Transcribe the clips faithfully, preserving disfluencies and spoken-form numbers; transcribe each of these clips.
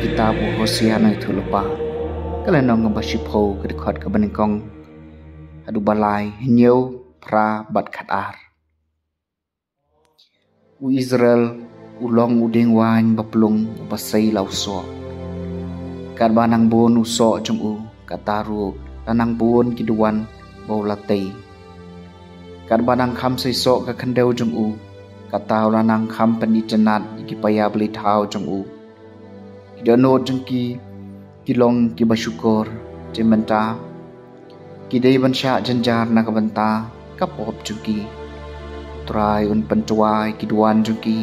Kitab u Hosea na ithuh lepa. Ka lynnong kaba shiphew, ka dkhot kaba nyngkong haduh ba lai, hynñiew, phra bad khatar. U Israel u long u dieng waiñ ba plung uba sei la u soh. Katba nang bun u soh jong u, kata ruh la nang bun ki duwan ba u la tei. Katba nang kham sei soh ka khyndew jong u, kata u la nang kham pynitynnad ïa ki paia blei thaw jong u. Ki dohnud jong ki ki long kiba shukor, te mynta ki dei ban shah jynjar na ka bynta ka pop jong ki. U Trai un pyntwa ïa ki duwan jong ki,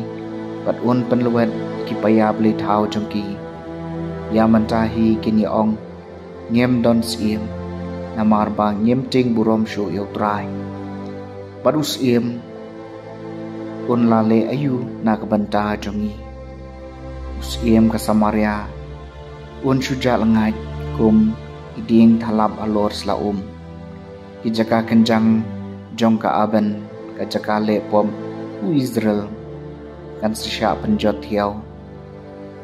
bad un pynlwet ïa ki paia blei thaw jong ki. Ïa mynta hi kin ïa ong, ngim don syiem, namar ba ngim tieng burom shuh ïa u Trai. Bad u syiem un la leh aïu na ka bynta jong ngi? U syiem ka Samaria un shu jah lyngngoh kum i dieng thalap halor sla um. Ki jaka kynjang jong ka Aven, ka jaka leh pop u Israel, kan sa shah pynjot thiaw.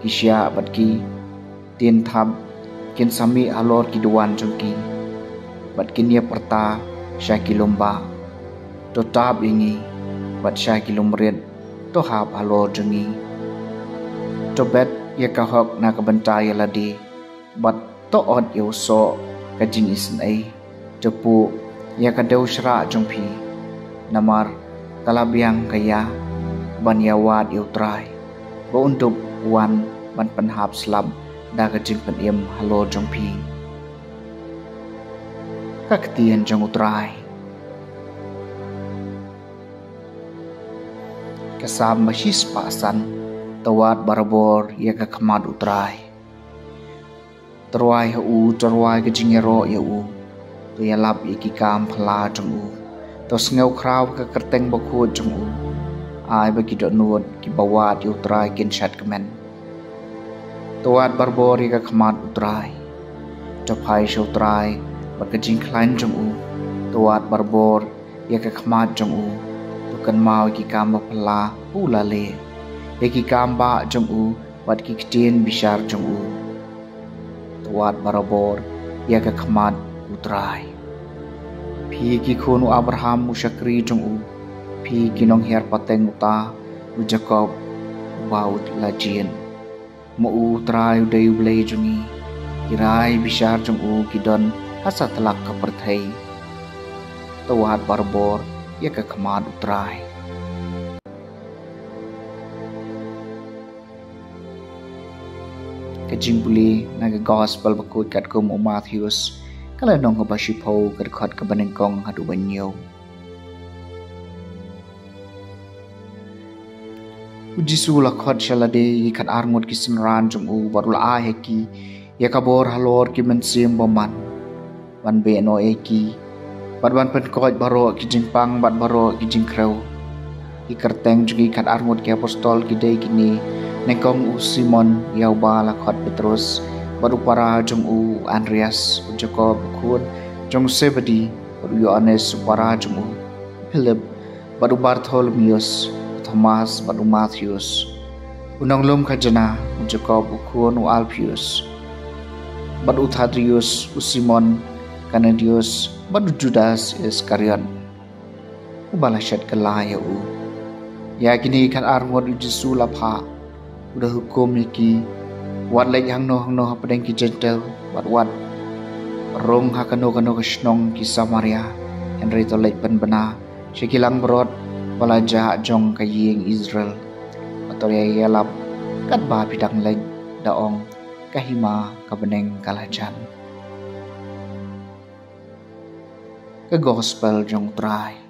Ki shiah bad ki tien thap kin sa mih halor ki duwan jong ki, bad kin ïa pyrta sha ki lum bah, to tap ïa ngi, bad sha ki lum rit, to hap halor jong ngi. To bet ïa ka hok na ka bynta ïa lade, bad to ot ïa u soh ka jingisynei. To puh ïa ka dew shrah jong phi, namar ka la biang ka ïa ban ïa wad ïa u Trai, ba un dup wan ban pynhap slap da ka jingpynim halor jong phi. Ka ktien jong u Trai. Ka Salm ba shispah san. To wad barabor ïa ka khmat u Trai. To rwai ha u, to rwai ka jingïaroh ïa u. To ïalap ïa ki kam phylla jong u. To sngew khraw ka kyrteng bakhuid jong u. Ai ba ki dohnud kiba wad ïa u Trai kin shad kmen. To wad barabor ïa ka khmat u Trai. To phai sha u Trai bad ka jingkhlaiñ jong u. To wad barabor ïa ka khmat jong u. To kynmaw ïa ki kam ba phylla u la leh, ïa ki kam bah jong u bad ki ktien bishar jong u. To wad barabor ïa ka khmat u Trai. Phi ki khun u Abraham u shakri jong u, phi ki nonghiar pateng uta u Jakob uba u la jied. Ma u Trai u dei u Blei jong ngi, ki rai bishar jong u ki don ha satlak ka pyrthei. To wad barabor ïa ka khmat u Trai. Ka jingpule na ka Gospel bakhuid katkum u Mathaios, ka lynnong kaba shiphew, ka dkhot kaba nyngkong haduh ba hynñiew. U Jisu u la khot sha lade ïa ki khatar ngut ki synran jong u bad u la ai ha ki ïa ka bor halor ki mynsiem bymman, ban beh noh ïa ki bad ban pynkoit baroh ki jingpang bad baroh ki jingkhrew. Ki kyrteng jong ki khatar ngut ki apostol ki dei kine: nyngkong u Simon, ïa uba la khot Petros, bad u para jong u Andreas, u Jakob u khun jong u Sebedi, bad u Ïoannes u para jong u Philip, bad u Bartholomeus, u Thomas, bad u Mathaios u nonglum khajna, u Jakob u khun u Alpheus, bad u Thaddeus, u Simon Kananius, bad u Judas Iskariot, uba la shet kylla ïa u. Ïa kine ki khatar ngut u Jisu u la phah, u da hukum ïa ki: Wat leit hangno hangno hapdeng ki Jentil, bad wat rung ha kano kano ka shnong ki Samaria, hynrei to leit pynbna sha ki langbrot ba la jah jong ka ïing Israel, bad to ïa ïalap katba phi dang leit, da ong: Ka hima ka bneng ka la jan. Ka Gospel jong u Trai.